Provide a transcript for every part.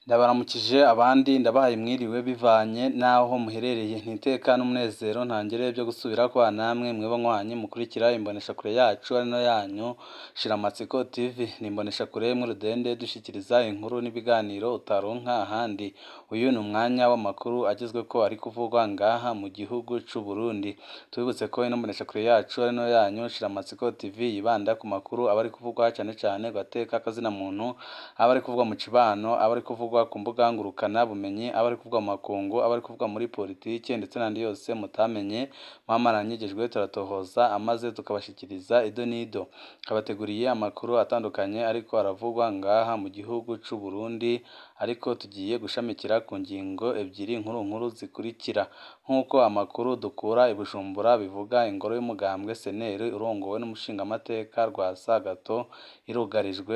Ndabaramukije abandi ndabahaye mwiriwe bivanye n'aho muherereye, ntiteka n'umunezero ntangere byo gusubira kwa namwe mwebo nywanyi mukurikira imboneshakure yacu ari no yanyu Shiramatsiko TV. Ni imboneshakure y'Urudende dushyikiriza inkuru n'ibiganiro utaronka ahandi. Uyu ni umwanya w'amakuru agezweko ari kuvugwa ngaha mu gihugu c'u Burundi. Tubibutse ko ino mboneshakure yacu ari no yanyu Shiramatsiko TV yibanda ku makuru aba ari kuvugwa cane cane gateka kazina muntu, aba ari kuvugwa mu cibano, aba ari kuvugwa ku mbuga ngurukana bumenyi, aba ari kuvugwa mu makungu, aba ari kuvugwa muri politike ndetse n'andi yose mutamenye. Mwamaranyigijwe turatohoza amaze tukabashikiriza ido n'ido. Kabateguriye amakuru atandukanye ariko aravugwa ngaha mu gihugu c'u Burundi, ariko tugiye gushamikira ku ngingo ebyiri nkuru nkuru zikurikira. Nk'uko amakuru dukura i Bujumbura bivuga, ingoro y'umugambwe CNL urongowe n'umushingamateka Rwasa Agathon irugarijwe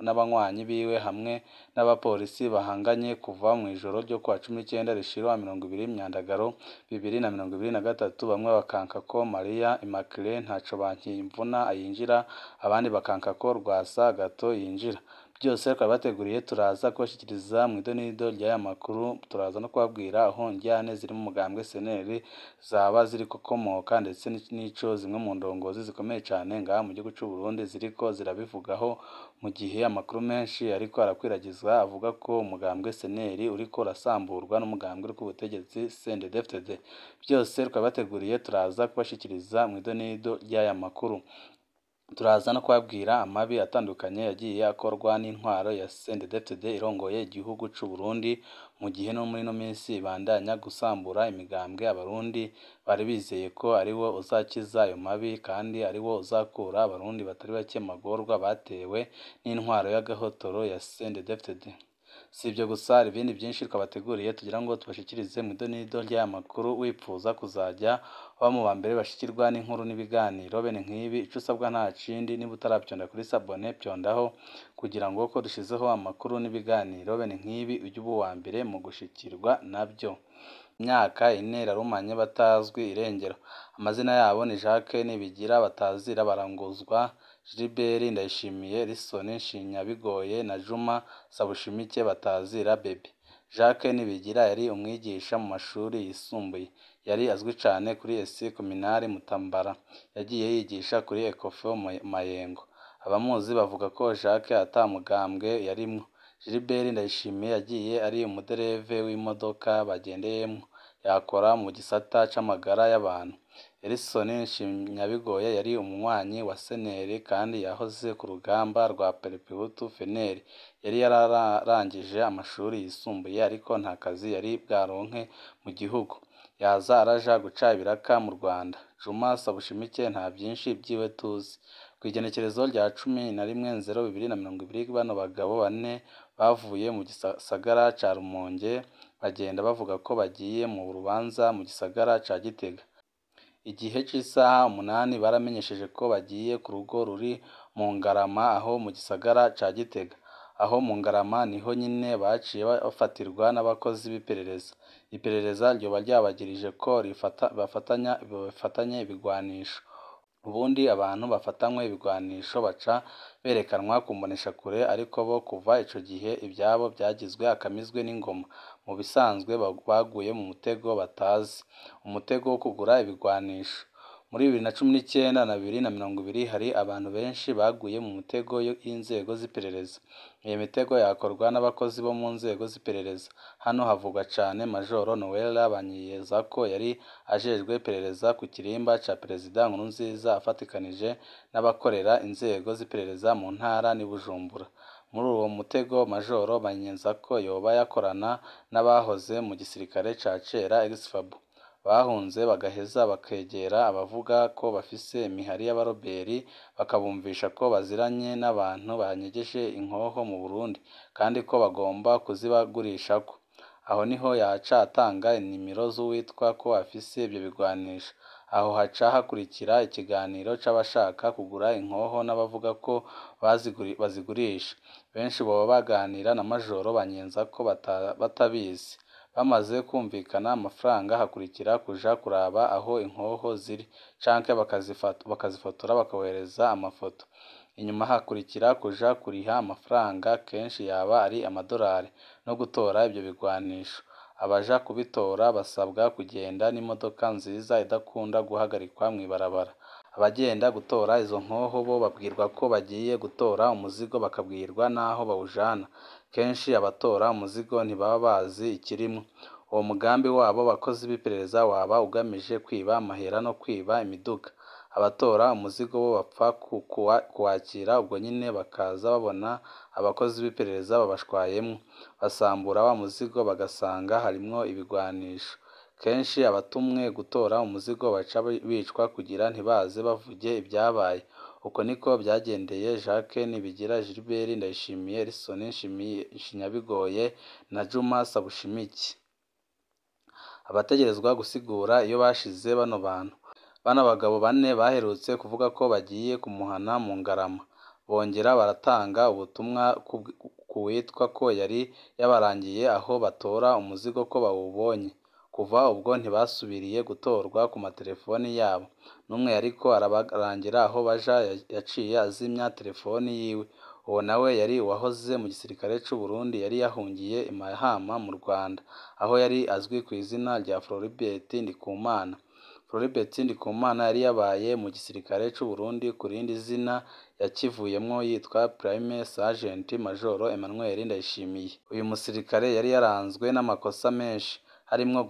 n'abanywanyi biwe hamwe n'abapolisi bahanganye kuva mw'ijoro ryo kuwa 19 rishira 20 Myandagaro 2023. Bamwe bakanka ko Maria Immaculée Ntacobankimvuna yinjira, abandi bakanka ko Rwasa Agathon yinjira. Byose twabateguriye turaza kubashikiriza mw'ido n'ido ry'aya makuru, turaza no kubabwira aho indyane ziri mu mugambwe CNL zaba ziriko komoka ndetse n'ico zimwe mu ndongozi zikomeye cane ngaha mu gihugu c'u Burundi ziriko zirabivugaho, mu gihe amakuru menshi ariko arakwiragizwa avuga ko umugambwe CNL uriko urasamburwa n'umugambwe uri ku butegetsi CNDD-FDD. Byose twabateguriye turaza kubashikiriza mw'ido n'ido ry'aya makuru. Turaza no kubabwira amabi atandukanye yagiye akorwa n'intwaro ya CNDD-FDD irongoye igihugu c'u Burundi, mu gihe no muri ino minsi ibandanya gusambura imigambwe abarundi bari bizeye ko ariwo uzakiza ayo mabi kandi ariwo uzakura abarundi batari bake mu magorwa batewe n'intwaro y'agahotoro ya CNDD-FDD. Si ibyo gusa, hari ibindi byinshi twabateguriye tugira ngo tubashikirize mw'ido n'ido ry'aya makuru. Wipfuza kuzajya uba mu ba mbere bashikirwa n'inkuru n'ibiganiro bene nk'ibi, ico usabwa nta kindi, niba utaravyonda kuri sabone vyondaho kugira ngo ko dushizeho amakuru n'ibiganiro bene nk'ibi ujye uba uwa mbere mu gushikirwa navyo. Imyaka ine irarumanye batazwi irengero. Amazina yabo ni Jacques Nibigira Batazira Baranguzwa, Gilbert Ndayishimiye, Lison Nshinyabigoye na Juma Sabushimike Batazira Bebe. Jacques Nibigira yari umwigisha mu mashuri yisumbuye. Yari azwi cane kuri ES Communale Mutambara. Yagiye yigisha kuri Ecofo Mayengo. Abamuzi bavuga ko Jacques ata mugambwe yarimwo. Gilbert Ndayishimiye yagiye ari umudereve w'imodoka bagendeyemwo, yakora mu gisata c'amagara y'abantu. Elison Nshinyabigoye yari umunywanyi wa CNL kandi yahoze ku rugamba rwa Parmehutu FNL. Yari yararangije amashuri yisumbuye ariko nta kazi yari bwaronke mu gihugu. Yaza araja guca ibiraka mu Rwanda. Juma Sabushimike nta vyinshi vyiwe tuzi. Kw'igenekerezo rya 11/0/2020 bano bagabo bane bavuye mu gisagara ca Rumonge bagenda bavuga ko bagiye mu rubanza mu gisagara ca Gitega. Igihe c'isaha 8 baramenyesheje ko bagiye ku rugo ruri mu Ngarama aho mu gisagara ca Gitega. Aho mu Ngarama niho nyene baciye bafatirwa n'abakozi b'iperereza. Iperereza ryoba ryabagirije ko bafatanye ibigwanisho. Ubundi abantu bafatanywe ibigwanisho baca berekanwa ku mboneshakure, ariko bo kuva ico gihe ivyabo vyagizwe akamizwe n'ingoma. Mu bisanzwe baguye mu mutego batazi, umutego wo kugura ibigwanisho. Muri 2019 na 2020 hari abantu benshi baguye mu mutego y'inzego z'iperereza. Iyo mitego yakorwa n'abakozi bo mu nzego z'iperereza. Hano havugwa cane Majoro Noel Banyiyezako yari ajejwe iperereza ku kirimba ca Perezida Nkurunziza afatikanije n'abakorera inzego z'iperereza mu ntara n'i Bujumbura. Muri uwo mutego Majoro Banyiyezako yoba yakorana n'abahoze mu gisirikare ca kera ex-FAB. Bahunze bagaheza bakegera abavuga ko bafise imihari y'abaroberi bakabumvisha ko baziranye n'abantu banyegeje inkoho mu Burundi kandi ko bagomba kuzibagurishako. Aho niho yaca atanga inimero z'uwitwa ko afise ivyo bigwanisho. Aho haca hakurikira ikiganiro c'abashaka kugura inkoho n'abavuga ko bazigurisha. Benshi boba baganira na Majoro Banyenzako batabizi. Bamaze kumvikana amafaranga hakurikira kuja kuraba aho inkoho ziri canke bakazifotora bakaboherereza amafoto. Inyuma hakurikira kuja kuriha amafaranga, kenshi yaba ari amadorari, no gutora ivyo bigwanisho. Abaja kubitora basabwa kugenda n'imodoka nziza idakunda guhagarikwa mw'ibarabara. Abagenda gutora izo nkoho bo babwirwa ko bagiye gutora umuzigo, bakabwirwa n'aho bawujana. Kenshi abatora umuzigo ntibaba bazi ikirimwo. Uwo mugambi w'abo bakozi b'iperereza waba ugamije kwiba amahera no kwiba imiduga. Abatora umuzigo bo bapfa kuwakira ubwo nyene bakaza babona abakozi b'iperereza babashwayemwo. Basambura wa muzigo bagasanga harimwo ibigwanisho. Kenshi abatumwe gutora umuzigo baca bicwa kugira ntibaze bavuge ivyabaye. Uko niko vyagendeye Jacques Nibigira, Gilbert Ndayishimiye, Erison Nshinyabigoye na Juma Sabushimike. Abategerezwa gusigura iyo bashize bano bantu. Bano bagabo bane baherutse kuvuga ko bagiye kumuhana mu Ngarama. Bongera baratanga ubutumwa kuwitwa ko yari yabarangiye aho batora umuzigo ko bawubonye. Kuva ubwo ntibasubiriye gutorwa ku matelefoni yabo. N'umwe yariko arabarangira aho baja yaciye azimya telefoni yiwe. Uwo nawe yari uwahoze mu gisirikare c'u Burundi, yari yahungiye i Mahama mu Rwanda, aho yari azwi kw'izina rya Floribert Ndikumana. Floribert Ndikumana yari yabaye mu gisirikare c'u Burundi ku rindi zina, yakivuyemwo yitwa Prime Sergent Major Emmanuel Ndayishimiye. Uyu musirikare yari yaranzwe n'amakosa menshi, harimwo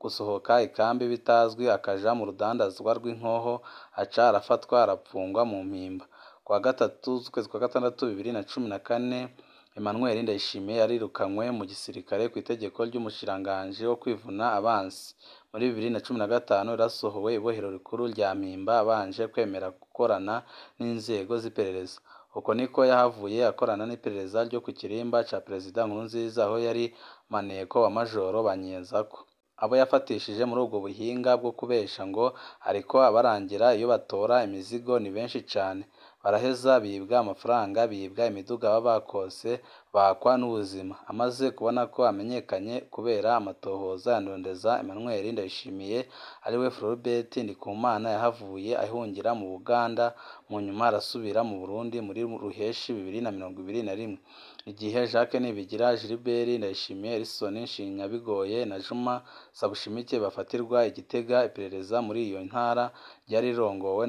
gusohoka ikambi bitazwi akaja mu rudandazwa rw'inkoho, aca arafatwa arapfungwa mu Mpimba. Kuwa gatatu z'ukwezi kwa gatandatu 2014, Emmanuel Ndayishimiye yarirukanywe mu gisirikare kw'itegeko ry'umushikiranganji wo kwivuna abansi. Muri 2015 yarasohowe ibohero rikuru rya Mpimba abanje kwemera gukorana n'inzego z'iperereza. Uko niko yahavuye akorana n'iperereza ryo ku kirimba ca Perezida Nkurunziza, aho yari maneko wa Majoro Banyenzako. Abo yafatishije muri ubwo buhinga bwo kubesha ngo ariko abarangira iyo batora imizigo ni benshi cane. Baraheza bibwa amafaranga, bibwa imiduga baba bakose, bakwa n'ubuzima. Amaze kubona ko amenyekanye kubera amatohoza ya Ndondeza, Emmanuel Ndayishimiye ariwe Floribert Ndikumana yahavuye ahungira mu Buganda, mu nyuma arasubira mu Burundi muri Ruheshi 2021. Igihe Jacques Nibigira, Gilbert Ndayishimiye, Erison Nshinyabigoye na Juma Sabushimike bafatirwa i Gitega, iperereza muri iyo ntara ryari rirongowe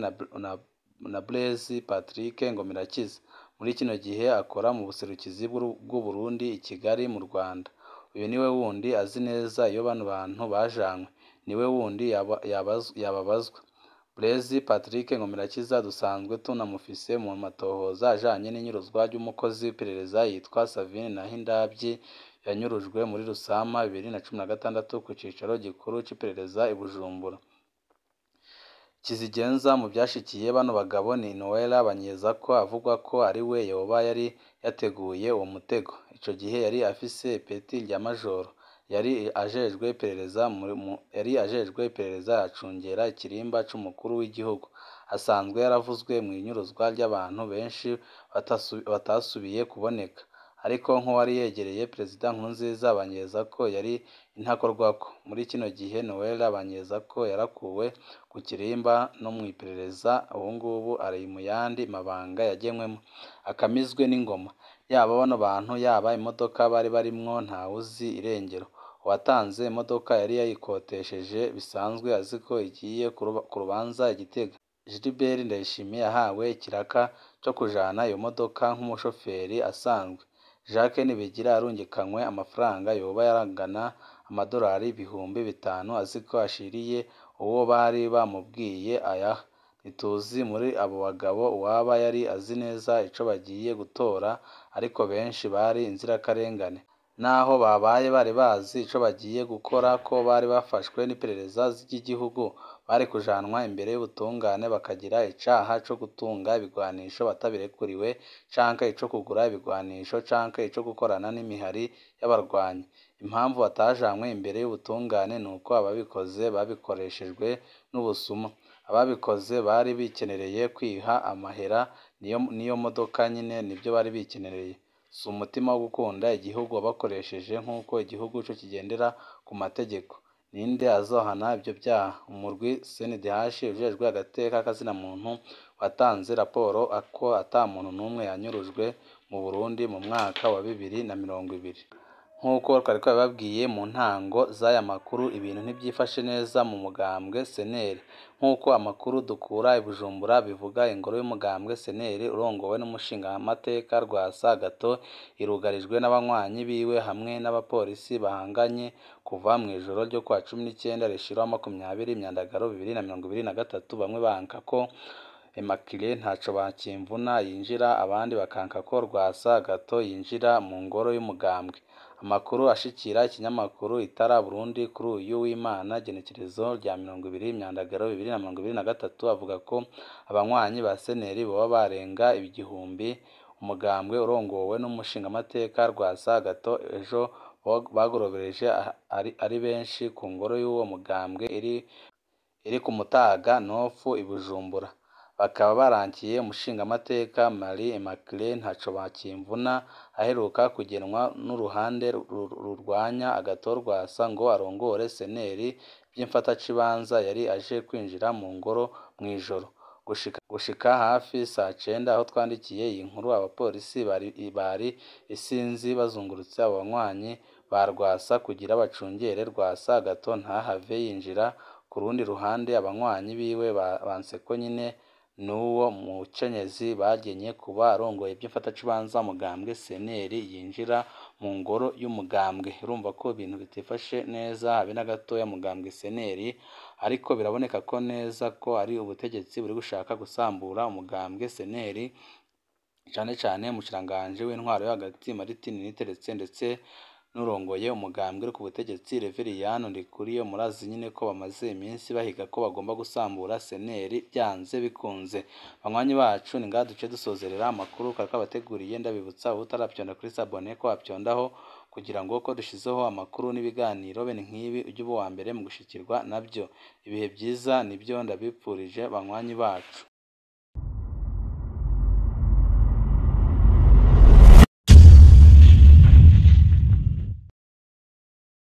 na Blaise Patrick Ngomirakiza. Muri kino gihe akora mu buserukizi bw'u Burundi i Kigali mu Rwanda. Uyu niwe wundi azi neza iyo bano bantu bajanywe, niwe wundi yababazwa. Blaise Patrick Ngomirakiza dusanzwe tunamufise mu matohoza ajanye n'inyuruzwa ry'umukozi w'iperereza yitwa Savine Nahindavyi, yanyurujwe muri Rusama 2016 ku cicaro gikuru c'iperereza i Bujumbura. Kizigenza mu vyashikiye bano bagabo ni Noella Banyezako, avugwa ko ariwe yoba yari yateguye uwo mutego. Ico gihe yari afise ipeti rya majoro, yari ajejwe iperereza acungera ikirimba c'umukuru w'igihugu. Asanzwe yaravuzwe mw'inyuruzwa ry'abantu benshi batasubiye kuboneka. Ariko nk'uwari yegereye Perezida Nkurunziza, Banyezako yari intakorwako. Muri kino gihe Noella Banyezako yarakuwe ku kirimba no mw'iperereza, ubungubu ari mu yandi mabanga yagenwemwo, akamizwe n'ingoma. Yaba bano bantu yaba imodoka bari barimwo ntawuzi irengero. Uwatanze imodoka yari yayikotesheje bisanzwe azi ko igiye ku rubanza i Gitega. Gilbert Ndayishimiye yahawe ikiraka co kujana iyo modoka nk'umushoferi asanzwe. Jacques Nibigira arungikanywe amafaranga yoba yarangana amadorari 5000 azi ko ashiriye uwo bari bamubwiye ayaha. Ntituzi muri abo bagabo uwaba yari azi neza ico bagiye gutora, ariko benshi bari inzirakarengane. Naho babaye bari bazi ico bagiye gukora, ko bari bafashwe n'iperereza ry'igihugu, bari kujanwa imbere y'ubutungane bakagira icaha co gutunga ibigwanisho batabirekuriwe, canke ico kugura ibigwanisho, canke ico gukorana n'imihari y'abarwanyi. Impamvu batajanywe imbere y'ubutungane nuko ababikoze babikoreshejwe n'ubusuma. Ababikoze bari bikenereye kwiha amahera n'iyo modoka nyene nivyo bari bikenereye. Si umutima wo gukunda igihugu wabakoresheje nk'uko igihugu co kigendera ku mategeko. Ninde azohana ivyo vyaha? Umurwi CNDH ujejwe agateka k'akazina muntu watanze raporo ko ata muntu n'umwe yanyurujwe mu Burundi mu mwaka wa 2020. Nk'uko twari twabibabwiye mu ntango z'aya makuru, ibintu ntivyifashe neza mu mugambwe CNL. Nk'uko amakuru dukura i Bujumbura bivuga, ingoro y'umugambwe CNL urongowe n'umushingamateka Rwasa Agathon irugarijwe n'abanywanyi biwe hamwe n'abapolisi bahanganye kuva mw'ijoro ryo kuwa 19 rishira 20 Myandagaro 2023. Bamwe banka ko Immaculée Ntacobakimvuna yinjira, abandi bakanka ko Rwasa Agathon yinjira mu ngoro y'umugambwe. Amakuru ashikira ikinyamakuru Itara Burundi kuri uyu w'Imana genekerezo rya 20 Myandagaro 2023 avuga ko abanywanyi ba CNL boba barenga 1000. Umugambwe urongowe n'umushingamateka Rwasa Agathon ejo bagorobereje ari benshi ku ngoro y'uwo mugambwe iri ku Mutaga Nofu i Bujumbura. Bakaba barankiye umushingamateka Marie Immaculée Ntacobakimvuna aheruka kugenwa n'uruhande rurwanya Agathon Rwasa ngo arongore CNL vy'imfatakibanza, yari aje kwinjira mu ngoro mw'ijoro. Gushika hafi saa cenda aho twandikiye iyi nkuru, abapolisi bari isinzi bazungurutse abo banywanyi ba Rwasa kugira bacungere Rwasa Agathon ntahave yinjira. Ku rundi ruhande, abanywanyi biwe banseko nyene n'uwo mukenyezi bagenye kuba arongoye vy'imfatakibanza umugambwe CNL yinjira mu ngoro y'umugambwe. Urumva ko ibintu bitifashe neza habe na gatoya mugambwe CNL, ariko biraboneka ko neza ko ari ubutegetsi buri gushaka gusambura umugambwe CNL, cane cane umushikiranganji w'intwaro yo hagati Martin Niteretse ndetse n'urongoye umugambwe uri ku butegetsi Reveriyani Ndikuriyo. Murazi nyine ko bamaze iminsi bahiga ko bagomba gusambura CNL byanze bikunze. Banywanyi bacu, ni ngaha duce dusozerera amakuru twari twabateguriye. Ndabibutsa uwutaravyonda kuri sabone ko wapyondaho kugira ngo ko dushizeho amakuru n'ibiganiro bene nk'ibi ujye uba uwa mbere mu gushikirwa nabyo. Ibihe vyiza nibyo ndabipfurije banywanyi bacu.